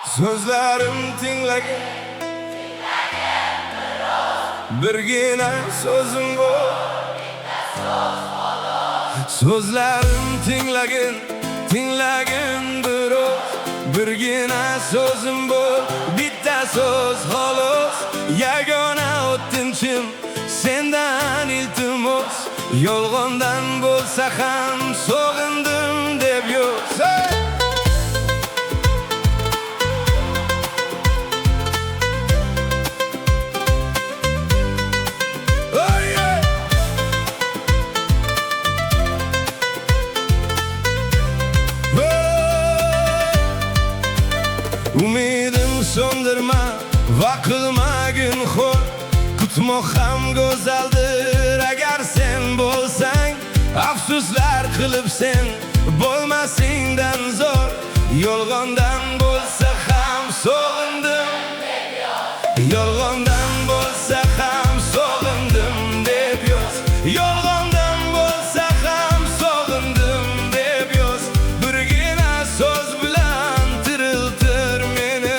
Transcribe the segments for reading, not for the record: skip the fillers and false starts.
So'zlarim tinglagin, birgina so'zim bor. So'zlarim tinglagin, tinglagin biroz. Birgina so'zim bor, bitta so'z xolos. Yagona o'tinchim sendan iltimos. Yolg'ondan bo'lsa ham sog'indim deb yoz. Hey! Oh, yeah! Oh! Umidim so'ndirma va qilmagin xo'r. Kutmoq ham go'zaldir agar sen bo'lsang. Afsuslar qilib sen bo'lmasingdan zo'r. Yolg'ondan bo'lsa ham sog'indim, yolg'ondan bo'lsa ham sog'indim deb yoz. Yolg'ondan bo'lsa ham sog'indim deb yoz. Birgina so'z bilan tiriltir meni.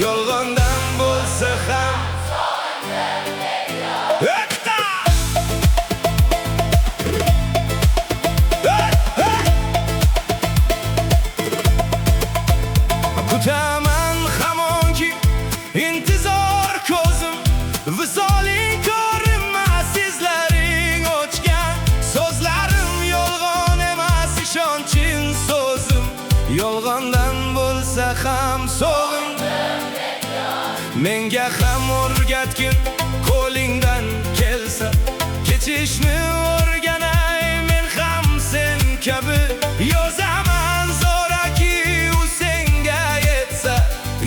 Yolg'ondan bo'lsa ham. Etta! Hey, hey! Kutaman hamonki intizor ko'zim. Visoling ko'rinmas izlaring o'chgan. So'zlarim yolg'on emas, ishonchin so'zim. Yolg'ondan bo'lsa ham sog'indim. Menga ham o'rgatgin qo'lingdan kelsa. Kechishni o'rganay men ham sen kabi. Yozaman zo'raki u senga yetsa.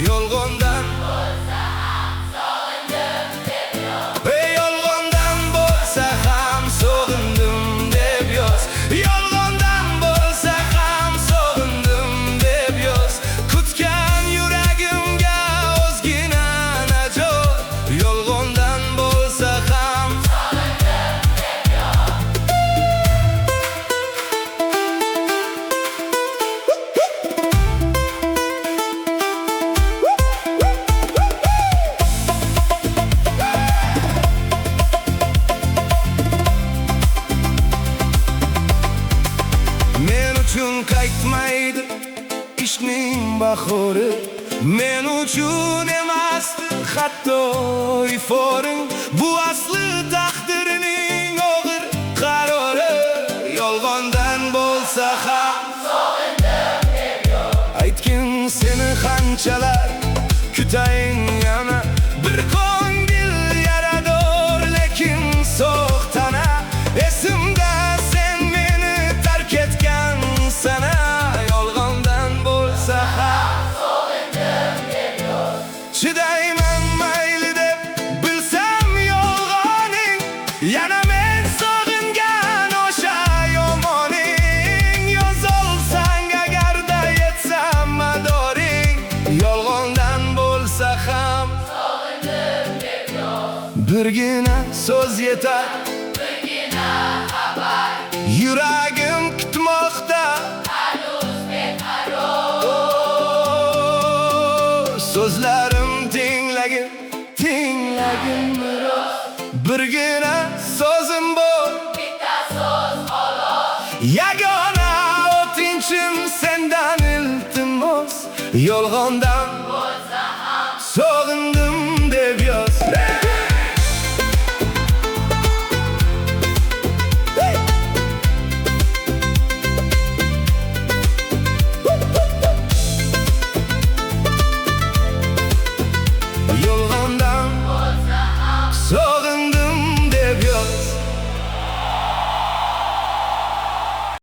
Yolg'ondan Bo'lsa ham sog'indim deb yoz. Ey, yolg'ondan bo'lsa ham sog'indim deb yoz. Yolg'ondan bo'lsa ham sog'indim deb yoz. Kutgan yuragimga ozgina najot. Yolg'ondan bo'lsa ham. Sog'indim deb yoz. Men uchun qaytmaydi ishqning bahori. Men uchun emasdi hatto iforing. Bu asli taqdirning og'ir qarori. Yolg'ondan bo'lsa ham Sog'indim deb yoz. aytgin, seni qanchalar kutayin yana. Bir ko'ngil yarador, lekin so'q tana. Esimda sen meni tark etgan sana. Yolg'ondan bo'lsa ham Sog'indim deb yoz. chidayman mayli deb bilsam yolg'oning. Yana men sog'ingan o'sha yomoning. Yozolsang agarda yetsam madoring. Yolg'ondan bo'lsa ham Sog'indim deb yoz. Birgina so'z yetar, Birgina xabar. Yuragim kutmoqda. Hanuz beqaror. Oh, so'zlarim tinglagin, tinglagin biroz. Birgina so'zim bor, Bitta so'z xolos. Yagona o'tinchim sendan iltimos. Yolg'ondan Bo'lsa ham sog'indim deb yoz.